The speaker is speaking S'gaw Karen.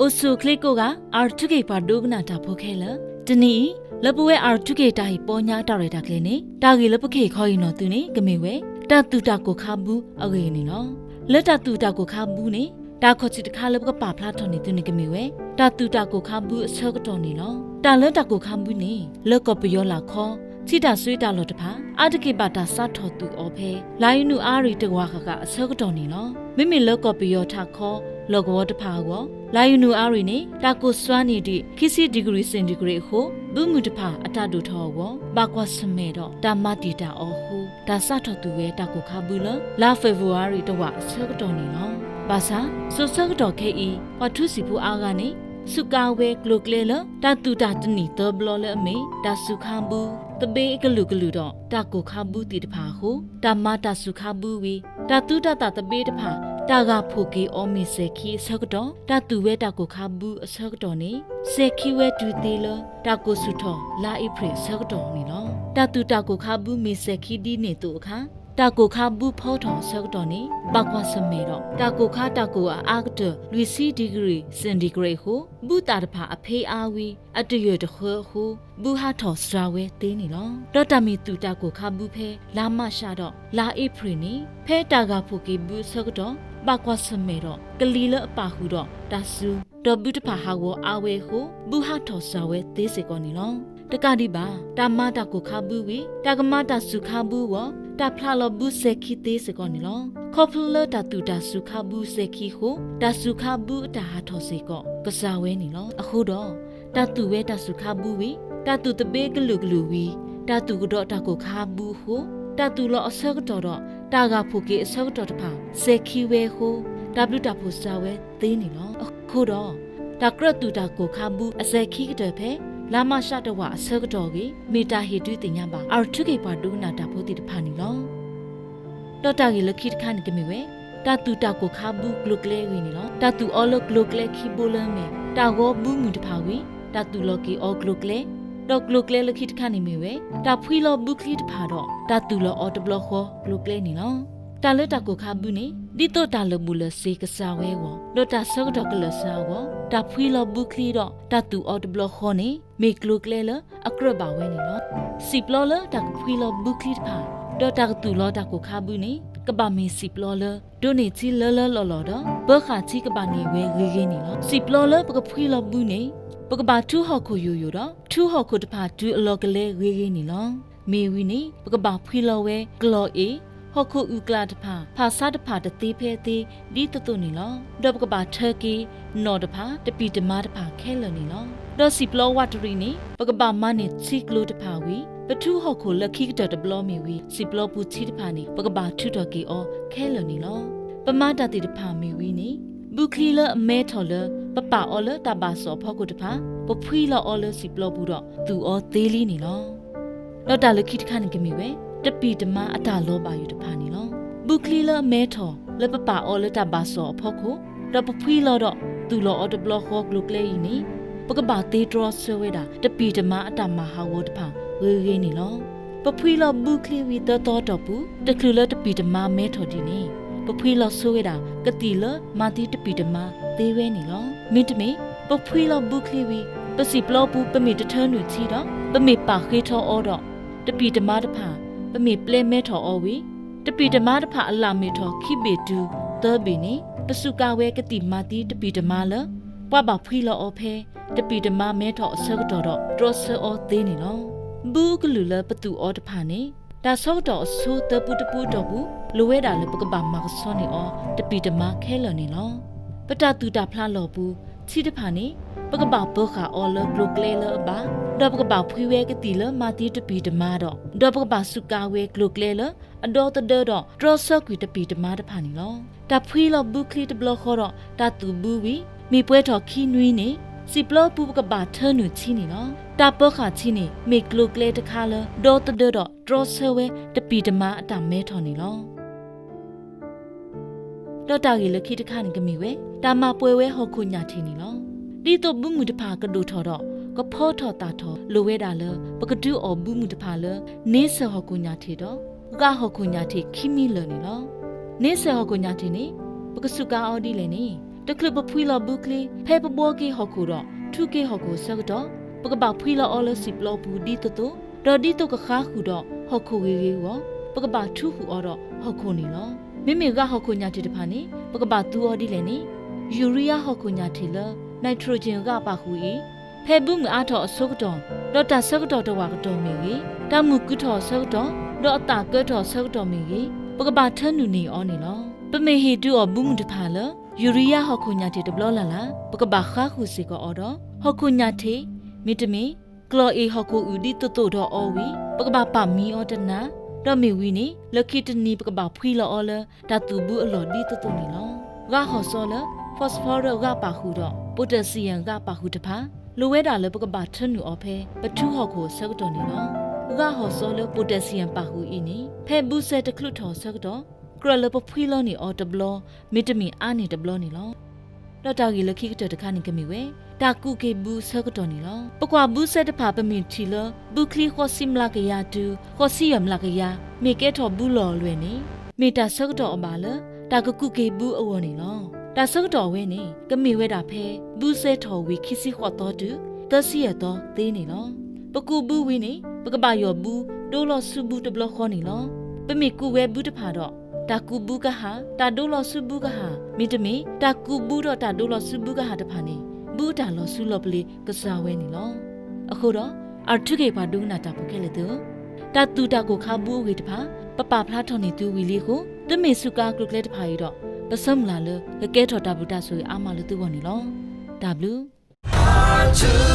အိၣ်ဆူၣ်အိၣ်ချ့ကိးဂၤ R two K ပှၤဒိကနၣ်တၢ်ဖိခဲလၢာ်, တနံၤအံၤ လၢပဝဲ R two K တၢ်ဟ့ၣ်ပီညါတၢ်ရဲၣ်တၢ်ကျဲၤန့ၣ် တၢ်ဂ့ၢ်လၢပကဟ့ၣ်ခီဟ့ၣ်နီၤသုန့ၣ် ကမ့ၢ်ဝဲ တၢ်သူၣ်တၢ်ကိၢ်ခါဘုအဂ့ၢ်န့ၣ်လီၤ. လၢတၢ်သူၣ်တၢ်ကိၢ်ခါဘုန့ၣ် တၢ်ခီၣ်ထံးတခါလၢပကပာ်ဖျါထီၣ်န့ၢ်သုန့ၣ်ကမ့ၢ်ဝဲ တၢ်သူၣ်တၢ်ကိၢ်ခါဘုအဆၢကတီၢ်န့ၣ်လီၤ. တၢ်လၢတၢ်ကိၢ်ခါဘုန့ၣ် လၢကီၢ်ပယီၤလၢ်ခီ ထံတၢ်စွ့တၢ်လီၢ်တဖၣ် အါတက့ၢ်ဘၣ်တၢ်စးထီၣ်သူၣ်အီၤဖဲ လါယနူၤအါရံၤတဝာ်ဃၣ်ဃၣ်အဆၢကတီၢ်န့ၣ်လီၤ. မ့မ့ၢ်လၢကီၢ်ပယီၤထးခီ လီၢ်ကဝီၤတဖၣ်အဂီၢ် လါယနူၤအါရံၤန့ၣ် တၢ်ကိၢ်စွါန့ၢ်ဒံး ခံဆံ degree centigrade အဃိ ဘုမုၢ်တဖၣ်အတၢ်ဒိၣ်ထီၣ်အဂီၢ် ဘၣ်ကွၢ်ဆၢၣ်မဲာ်ဒီးတၢ်မၤတံာ်တာ်အီၤအဃိ တၢ်စးထီၣ်သူၣ်ဝဲတၢ်ကိၢ်ခါဘုလၢ လါဖ့ၤဘြူၤအါရံၤတဝာ်အဆၢကတီၢ်န့ၣ်လီၤ. ဘၣ်ဆၣ် စိၤဆၢကတီၢ်ခဲအံၤ ပှၤထူစံာ်ဖိအါဂၤန့ၣ် စူးကါဝဲကျိၤကျဲလၢ တၢ်သူၣ်တၢ်တနံၣ်သၢဘျီလၢအမ့ၢ် တၢ်စူၤခါဘု, သဘ့အကလုာ်ကလုာ်ဒီး တၢ်ကိၢ်ခါဘုသ့ၣ်တဖၣ်အဃိ တၢ်မၤတၢ်စူၤခါဘုဝံၤ တၢ်သူတၢ်သၣ်သဘ့တဖၣ် တၢ်ဂၢ်ဖှိၣ်က့ၤအီၤမ့ၢ်စဲၤခံအဆၢကတီၢ် တၢ်သူၣ်ဝဲတၢ်ကိၢ်ခါဘုအဆၢကတီၢ်န့ၣ် စဲၤခံဝဲတုၤသ့လၢ တၢ်ကိၢ်ဆူၣ်ထီၣ်လါအ့ဖြ့ၣ်အဆၢကတီၢ်န့ၣ်လီၤ. တၢ်သူၣ်တၢ်ကိၢ်ခါဘုမ့ၢ်စဲၤခံဒ်န့ၣ်အသိးအခါ တၢ်ကိၢ်ခါဘုဖီထီၣ်အဆၢကတီၢ်န့ၣ် ဘၣ်ကွၢ်ဆၢၣ်မဲာ်ဒီး တၢ်ကိၢ်ခါတၢ်ကိၢ်အအါကတၢၢ် လွံၢ်ဆံ degree centigrade အဃိ ဘုသၣ်တဖၣ်အဖ့အါဝံၤ အတယၢၢ်တဃၢအဃိ ဘုဟးထီၣ်စှၤဝဲသ့န့ၣ်လီၤ. ဒီးတၢ်မ့ၢ်သူၣ်တၢ်ကိၢ်ခါဘုဖဲ လါမးရှးဒီး လါအ့ဖြ့ၣ်န့ၣ် ဖဲတၢ်ဂၢ်ဖှိၣ်က့ၤဘုအဆၢကတီၢ် ဘၣ်ကွၢ်ဆၢၣ်မဲာ်ဒီး ကလံၤလၢအပာ်ဃုာ်ဒီးတၢ်စူၤ ဒီးဘုတဖၣ်ဟးဂီၤအါဝဲအဃိ ဘုဟးထီၣ်စှၤဝဲသ့စ့ၢ်ကီးန့ၣ်လီၤ. တကးဒံးဘၣ် တၢ်မၤတၢ်ကိၢ်ခါဘုဝံၤ တၢ်ကမၤတၢ်စူၤခါဘုအဂီၢ် တၢ်ဖျးလီၤဘုစဲၤခံသ့စ့ၢ်ကီးန့ၣ်လီၤ. ခီဖျိလၢတၢ်သူၣ်တၢ်စူၤခါဘုစဲၤခံအဃိ တၢ်စူၤခါဘုအတၢ်ဟးထီၣ်စ့ၢ်ကီး ကစှၤဝဲန့ၣ်လီၤ. အဃိဒီး တၢ်သူၣ်ဝဲတၢ်စူၤခါဘုဝံၤ တၢ်သူၣ်သဘ့ကလုာ်ကလုာ်ဝံၤ တၢ်သူၣ်ကဒီးတၢ်ကိၢ်ခါဘုအဃိ တၢ်သူၣ်လီၤအဆၢကတီၢ်ဒီး တၢ်ဂၢ်ဖှိၣ်က့ၤအဆၢကတီၢ်တဖၣ် စဲၤခံဝဲအဃိ တၢ်ဘျုးတၢ်ဖှိၣ်စှၤဝဲသ့န့ၣ်လီၤ. အဃိဒီး တၢ်ကြၢးသူၣ်တၢ်ကိၢ်ခါဘုအစဲၤခံကတၢၢ်ဖဲ လါမးရှးတဝာ်အဆၢကတီၢ်အဂ့ၢ် မ့ၢ်တၢ်ဟ့ၣ်ဒုးသ့ၣ်ညါဘၣ် R two K ပှၤဒိကနၣ်တၢ်ဖိသ့ၣ်တဖၣ်န့ၣ်လီၤ. ဒီးတၢ်ဂ့ၢ်လၢခံတခါန့ၣ်ကမ့ၢ်ဝဲ တၢ်သူၣ်တၢ်ကိၢ်ခါဘုကျိၤကျဲအဂ့ၢ်န့ၣ်လီၤ. တၢ်သူၣ်အီၤလၢကျိၤကျဲခံဘိလၢအမ့ၢ် တၢ်ဂီၤဘုမုၢ်တဖၣ်ဝံၤ တၢ်သူၣ်လီၤက့ၤအီၤကျိၤကျဲ, ဒီးကျိၤကျဲလၢခံတခါန့ၣ်မ့ၢ်ဝဲ တၢ်ဖှံလီၤဘုချံတဖၣ်ဒီး တၢ်သူၣ်လီၤအီၤတဘျီဃီကျိၤကျဲန့ၣ်လီၤ. တၢ်လၢတၢ်ကိၢ်ခါဘုန့ၣ် ဒ်သိးတၢ်လၢာ်ဘူၣ်လၢာ်စ့ၤကစှၤဝဲအဂီၢ် ဒီးတၢ်ဆၢကတီၢ်ကလၢာ်စှၤအဂီၢ် တၢ်ဖှံလီၤဘုချံဒီး တၢ်သူၣ်အီၤတဘျီဃီန့ၣ် မ့ၢ်ကျိၤကျဲလၢအကြၢးဘၣ်ဝဲန့ၣ်လီၤ. စံာ်ပျီလၢတၢ်ကဖှံလီၤဘုချံတဖၣ် ဒီးတၢ်ကသူၣ်လီၤတၢ်ကိၢ်ခါဘုန့ၣ် ကဘၣ်မ့ၢ်စံာ်ပျီလၢ ဒိးန့ၢ်ထံလၢလၢလီၢ်လီၢ်ဒီး ပၢၤဃာ်ထံကဘၣ်န့ၢ်ဝဲဂ့ၤဂ့ၤန့ၣ်လီၤ. စံာ်ပျီလၢပကဖှံလီၤဘုန့ၣ် ပကဘၣ်ထူဟီၣ်ခိၣ်ယိာ်ယိာ်ဒီး ထူဟီၣ်ခိၣ်တဖၣ်တုၤအလီၤကလဲဂ့ၤဂ့ၤန့ၣ်လီၤ. မ့ၢ်ဝံၤန့ၣ် ပကဘၣ်ဖှံလီၤဝဲကျီၢ်အ့ၣ်, ဟီၣ်ခိၣ်အုၣ်ကျၢ်တဖၣ်, ဖၣ်ဆါတဖၣ်တသ့ဖဲအသ့ ဒ်သိးသိးန့ၣ်လီၤ. ဒီးပကဘၣ်ထၢက့ၤ နီၣ်တဖၣ်, တပံာ်တမါတဖၣ်ခဲလၢာ်န့ၣ်လီၤ. ဒီးစံာ်ပျီဝးတရံးန့ၣ် ပကဘၣ်မၤန့ၢ်ထံကျိတဖၣ်ဝံၤ ပထူဟီၣ်ခိၣ်လၢခံကတၢၢ်တဘျီမ့ၢ်ဝံၤ စံာ်ပျီပူၤထံတဖၣ်န့ၣ် ပကဘၣ်ထုးထီၣ်က့ၤအီၤခဲလၢာ်န့ၣ်လီၤ. ပမၤတၢ်သ့ၣ်တဖၣ်မ့ၢ်ဝံၤန့ၣ် ဘုချံလၢအမဲထီၣ်လၢ ပပာ်အီၤလၢတၢ်ဘၣ်စီၣ်အဖီခိၣ်တဖၣ် ပဖှံလီၤအီၤလၢစံာ်ပျီပူၤဒီး သူၣ်အီၤသ့လံန့ၣ်လီၤ. ဒီးတၢ်လၢခံတခါန့ၣ်ကမ့ၢ်ဝဲ တပံာ်တမါအတၢ်လီၤဘၣ်ယိၣ်တဖၣ်န့ၣ်လီၤ. ဘုချံလၢအမဲထီၣ်လၢပပာ်အီၤလၢတၢ်ဘၣ်စီၣ်အဖီခိၣ် ဒီးပဖှံလီၤဒီး သူၣ်လီၤအီၤတဘျီဃီကျိၤကျဲအံၤန့ၣ် ပကဘၣ်သ့တြီဆၢဝဲဒၣ် တပံာ်တမါအတၢ်မၤဟးဂီၤတဖၣ်ဂ့ၤဂ့ၤန့ၣ်လီၤ. ပဖှံလီၤဘုချံဝံၤသၢသီအတီၢ်ပူၤ တချုးလၢတပံာ်တမါမဲထီၣ်ဒံးန့ၣ် ပဖှံလီၤဆိဝဲဒၣ် ကသံၣ်လၢမၤသံတပံာ်တမါသ့ဝဲန့ၣ်လီၤ. မ့တမ့ၢ် ပဖှံလီၤဘုချံဝံၤ ပစံာ်ပျီပူၤ ပမ့ၢ်တထၢနုာ်ထံဒီး ပမ့ၢ်ပာ်ဃ့ထီအီၤဒီး တပံာ်တမါတဖၣ် ပမ့ၢ်ပျဲမဲထီၣ်အီၤဝံၤ တပံာ်တမါတဖၣ်အလၣ်မ့ၢ်ထီၣ်ခံဘ့ၣ်တုၤသၢဘ့ၣ်န့ၣ် ပစူးကါဝဲကသံၣ်မၤသံတပံာ်တမါလၢ ပှၤဘၣ်ဖှံလီၤအီၤဖဲ တပံာ်တမါမဲထီၣ်အဆၢကတီၢ်ဒီး တြီဆၢအီၤသ့န့ၣ်လီၤ. ဘုအကလုာ်လၢပသူၣ်အီၤတဖၣ်န့ၣ် တၢ်ဆၢကတီၢ်အဆိသၢပူတပူအတီၢ်ပူၤ လိၤဝဲဒၣ်လၢပကဘၣ်မၤကဆှီန့ၢ်အီၤ တပံာ်တမါခဲလၢာ်န့ၣ်လီၤ. ပတၢ်သူၣ်တၢ်ဖျးလီၢ်ပူၤ ထံတဖၣ်န့ၣ် ပကဘၣ်ပၢၤဃာ်အီၤလၢကျိၤကျဲလၢအဘၣ် ဒီးပကဘၣ်ဖှံဝဲကသံၣ်လၢမၤသံတပံာ်တမါဒီး ဒီးပကဘၣ်စူးကါဝဲကျိၤကျဲလၢ အဒီသဒၢဒီး တြီဆၢကွံာ်တပံာ်တမါတဖၣ်န့ၣ်လီၤ. တၢ်ဖှံလီၤဘုချံတဘျီဃီဒီး တၢ်သူၣ်ဘုဝံၤ မ့ၢ်ပှဲၤထီၣ်ခံနွံန့ၣ် စံာ်ပျီပူၤပကဘၣ်ထၢနုာ်ထံန့ၣ်လီၤ. တၢ်ပၢၤဃာ်ထံန့ၣ် မ့ၢ်ကျိၤကျဲတခါလၢ ဒီသဒၢဒီးတြီဆၢဝဲတပံာ်တမါအတၢ်မဲထီၣ်န့ၣ်လီၤ. ဒီးတၢ်ဂ့ၢ်လၢခံတခါန့ၣ်ကမ့ၢ်ဝဲ တၢ်မၤပှဲၤဝဲဟီၣ်ခိၣ်ညၣ်ထံးန့ၣ်လီၤ. ဒ်သိးဘုမုၢ်တဖၣ်ကဒိၣ်ထီၣ်ဒီး ကဖီထီၣ်သၣ်ထီၣ် လိၣ်ဝဲဒၣ်လၢ ပကဒုးအီၣ်ဘုမုၢ်တဖၣ်လၢ န့ဆၢၣ်ဟီၣ်ခိၣ်ညၣ်ထံးဒီး ဂာ်ဟီၣ်ခိၣ်ညၣ်ထံးခံမံလၢာ်န့ၣ်လီၤ. န့ဆၢၣ်ဟီၣ်ခိၣ်ညၣ်ထံးန့ၣ် ပကစူးကါအီၤဒ်လဲၣ်န့ၣ် တချုးပဖှံလီၤဘုချ့ ဖဲပဘှီက့ၤဟီၣ်ခိၣ်ဒီး ထူက့ၤဟီၣ်ခိၣ်အဆၢကတီၢ်, ပကဘၣ်ဖှံလီၤအီၤလၢစံာ်ပျီပူၤဒ်သိးသိး, ဒီးဒ်သိးကဃါဃုာ်ဒီးဟီၣ်ခိၣ်ဂ့ၤဂ့ၤအဂီၢ်, ပကဘၣ်ထူဃုာ်အီၤဒီးဟီၣ်ခိၣ်န့ၣ်လီၤ. မ့မ့ၢ်ဂၤဟီၣ်ခိၣ်ညၣ်ထံၣ်တဖၣ်န့ၣ် ပကဘၣ်သူအီၤဒ်လဲၣ်န့ၣ်, ယူၤရံယါဟီၣ်ခိၣ်ညၣ်ထံၣ်လၢ nitrogen ဂၤပာ်ဃုာ်အံၤ, ဖဲဘုမုၢ်အါထီၣ်အဆၢကတီၢ်, ဒီးတၢ်ဆၢကတီၢ်တဝာ်ကတီၢ်မ့ၢ်ဂ့ၤ, တၢ်မုၢ်ကုၤထီၣ်အဆၢကတီၢ်, ဒီးအသးကၢထီၣ်အဆၢကတီၢ်မ့ၢ်ဂ့ၤ, ပကဘၣ်ထၢနုာ်န့ၢ်အီၤန့ၣ်လီၤ. ပမ့ၢ်ဟ့ၣ်တုၤအီၤဘုမုၢ်တဖၣ်လၢ ယူၤရံယါဟီၣ်ခိၣ်ညၣ်ထံၣ်တဘျီလၢ်လၢ်, ပကဘၣ်ဃါဃုာ်စ့ၢ်ကီးအီၤဒီး ဟီၣ်ခိၣ်ညၣ်ထံၣ်, မ့တမ့ၢ် ကျီၢ်အ့ၣ်ဟီၣ်ခိၣ်အုၣ်ဒ်သိးသိးဒီးအီၤဝံၤ ပကဘၣ်ပာ်မံအီၤတနၤ, ဒီးမ့ၢ်ဝံၤန့ၣ် လၢခံတနံၤပကဘၣ်ဖှံလီၤအီၤလၢ တၢ်သူၣ်ဘုအလီၢ်ဒ်သိးသိးန့ၣ်လီၤ. ဂၤဟီၣ်စီလၢ phosphorus ဂၤပာ်ဃုာ်ဒီး potassium ဂၤပာ်ဃုာ်တဖၣ် လိၣ်ဝဲဒၣ်လၢပကဘၣ်ထၢနုာ်အီၤဖဲ ပထူဟီၣ်ခိၣ်အဆၢကတီၢ်န့ၣ်လီၤ. ဂၤဟီၣ်စီလၢ potassium ပာ်ဃုာ်အံၤန့ၣ် ဖဲဘုစဲတချုးထီၣ်အဆၢကတီၢ် ကြၢးလၢပဖှံလီၤန့ၢ်အီၤတဘျီ မ့တမ့ၢ်အါန့ၢ်တဘျီန့ၣ်လီၤ. ဒီးတၢ်ဂ့ၢ်လၢခံကတၢၢ်တခါန့ၣ်ကမ့ၢ်ဝဲ တၢ်ကူးက့ၤဘုအဆၢကတီၢ်န့ၣ်လီၤ. ပကွၢ်ဘုစဲတဖၣ် ပမ့ၢ်ထံၣ်လၢ ဘုချံဃိးဆံမျးကယၤတုၤ ဃိးဆံယဲၢ်မျးကယၤ မ့ၢ်ကဲထီၣ်ဘုလီၢ်အလွဲၢ်န့ၣ် မ့ၢ်တၢ်ဆၢကတီၢ်အဘၣ်လၢ တၢ်ကကူးက့ၤဘုအဂီၢ်န့ၣ်လီၤ. တၢ်ဆၢကတီၢ်အဝဲန့ၣ် ကမ့ၢ်ဝဲဒၣ်ဖဲ ဘုစဲထီၣ်ဝံၤခံဆံဃိးသီတုၤ သၢဆံယဲၢ်သီသ့န့ၣ်လီၤ. ပကူးဘုဝံၤန့ၣ် ပကဘၣ်ယီၢ်ဘု ဒိလီၤဆူဘုတဘျီဃီန့ၣ်လီၤ. ပမ့ၢ်ကူးဝဲဘုတဖၣ်ဒီး တၢ်ကူးဘုကဟၣ်, တၢ်ဒိလီၤဆူဘုကဟၣ်, မ့တမ့ၢ် တၢ်ကူးဘုဒီးတၢ်ဒိလီၤဆူဘုကဟၣ်တဖၣ်န့ၣ် ဘုအတၢ်လီၤဆူလီၤပလ့ၤကစှၤဝဲန့ၣ်လီၤ. အဃိဒီး အၢၣ်ထူခ့ၣ်ပှၤဒိကနၣ်တၢ်ဖိခဲလၢာ်သ့ၣ်ဧၢ, တၢ်သူၣ်တၢ်ကိၢ်ခါဘုအဂ့ၢ်တဖၣ် ပပာ်ဖျါထီၣ်န့ၢ်သုဝံၤလံအဃိ, သုမ့ၢ်စူးကါကျိၤကျဲတဖၣ်အံၤဒီး ပဆၢမုၢ်လၢ်လၢ ကကဲထီၣ်တၢ်ဘျုးတၢ်ဆိၣ်ဂ့ၤအါမးလၢသုဂီၢ်န့ၣ်လီၤ. တၢ်ဘျုး